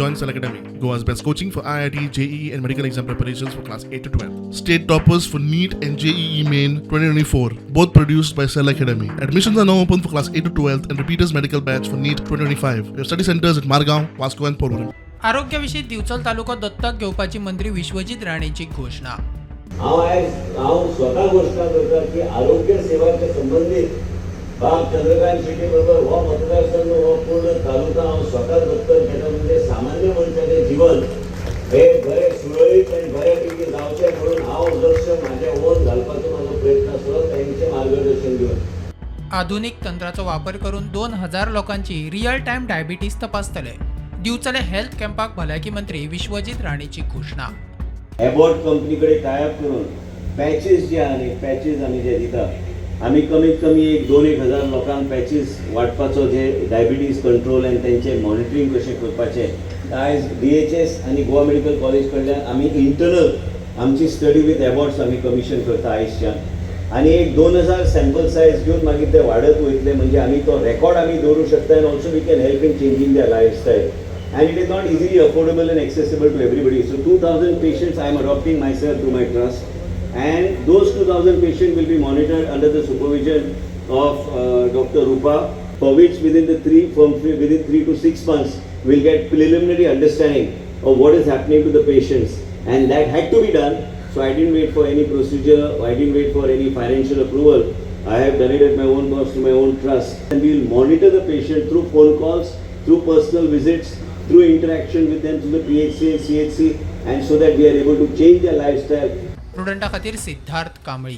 Join Cell Academy, Goa's best coaching for IIT, JEE, and medical exam preparations for class 8 to 12. State toppers for NEET and JEE Main 2024, both produced by Cell Academy. Admissions are now open for class 8 to 12 and repeaters medical batch for NEET 2025. We have study centers at Margao, Vasco, and Porvorim. आरोग्याविषयी दिवचल तालुको दत्तक घेवपाची मंत्री विश्वजीत राणेंची घोशणा. हांव आयज हांव स्वता घोशणा करता की आरोग्य सेवाच्या संबंदीत बाब चंद्रकांत शेट्ये बरोबर हो मतदारसंघ, हो पूर्ण तालुका हांव स्वता दत्तक घेता. म्हणजे सामान्य मनशाचें जीवन हे बरें सुरळीत आनी बऱ्या पैकी जावचें म्हणून हांव लक्ष म्हाजें ओन घालपाचो म्हाजो प्रयत्न आसलो, तांचें मार्गदर्शन घेवन. आधुनिक तंत्राचो वापर करून 2000 लोकांची रियल टायम डायबिटीज तपासतले. दिवचले हेल्थ कॅम्पाक भलायकी मंत्री विश्वजीत राणेची घोशणा. एबॉट कंपनी कडेन टायअप करून पॅचीस जे आहा न्ही, पॅचीस आमी जे दिता, आमी कमीत कमी एक दोन एक हजार लोकांक पॅचीस वांटपाचो, जे डायबिटीज कंट्रोल आनी तेंचें मॉनिटरींग कशें करपाचें. आयज डीएचएस आनी गोवा मेडिकल कॉलेज कडल्यान आमी इंटरनल आमची स्टडी विथ एबॉट्स आमी कमिशन करता आयजच्यान आनी एक 2000 सॅम्पल सायज घेवन मागीर ते वाडत वयतले. म्हणजे आमी तो रेकॉर्ड आमी दवरूं शकता and also we can help in changing their lifestyle, and it is not easily affordable and accessible to everybody. So 2000 patients I am adopting myself through my trust, and those 2000 patients will be monitored under the supervision of Dr. Rupa, for which within 3 to 6 months we'll get preliminary understanding of what is happening to the patients, and that had to be done. So I didn't wait for any procedure, I didn't wait for any financial approval. I have done it at my own cost to my own trust. And we will monitor the patient through phone calls, through personal visits, through interaction with them through the PHC and CHC, and so that we are able to change their lifestyle. प्रुडंटा खातीर सिद्धार्थ कांबळी.